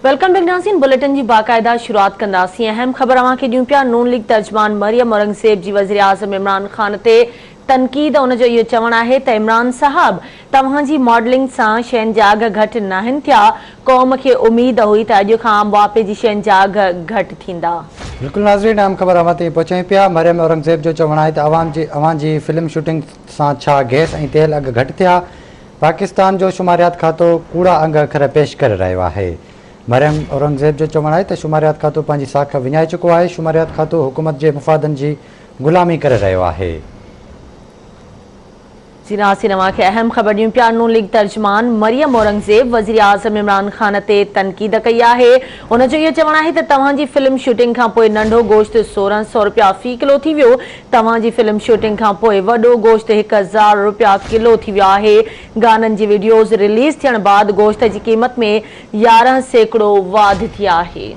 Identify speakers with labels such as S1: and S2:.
S1: Welcome back ناظرين bulletin جي باقاعده شروعات ڪنداسين اهم خبر اوهان کي ڏيون پيا نون ليگ ترجمان مريم اورنگزيب جي وزيراعظم عمران خان تي تنقيد ان جو اهو چوڻ آهي ته عمران صاحب توهان جي ماڊلنگ سان شين جا اگهه گهٽ ناهن ٿيا قوم کي اميد هئي ته اڄ کان واپي جي شين جا اگهه گهٽ ٿيندا.
S2: بلڪل ناظرين اهم خبر اوهان تائين پهچايون پيا مريم اورنگزيب جو چوڻ آهي ته عوام جي اوهان جي فلم شوٽنگ سان ڇا گئس ۽ تيل اگهه گهٽ ٿيا پاڪستان جو شماريات کاتو ڪوڙا انگ اکر پيش ڪري رهيو آهي. مريم اورنگزيب جو چوڻ آهي ته شماريات کاتو پنهنجي ساک وڃائي چڪو آهي، شماريات کاتو حڪومت جي مفادن جي غلامي ڪري رهيو آهي.
S1: جي ناظرين اوهان کي اهم خبر ڏيون پيا نون ليگ ترجمان مريم اورنگزيب وزيراعظم عمران خان تي تنقيد ڪئي آهي ان جو اهو چوڻ آهي ته توهان جي فلم شوٽنگ کانپوء ننڍو گوشت 16 سئو رپيا في ڪلو ٿي ويو توهان جي فلم شوٽنگ کان پوء وڏو گوشت 1000 رپيا ڪلو ٿي ويو آهي، گانن جي وڊيوز رليز ٿيڻ بعد گوشت جي قيمت ۾ 11% واڌ ٿي آهي.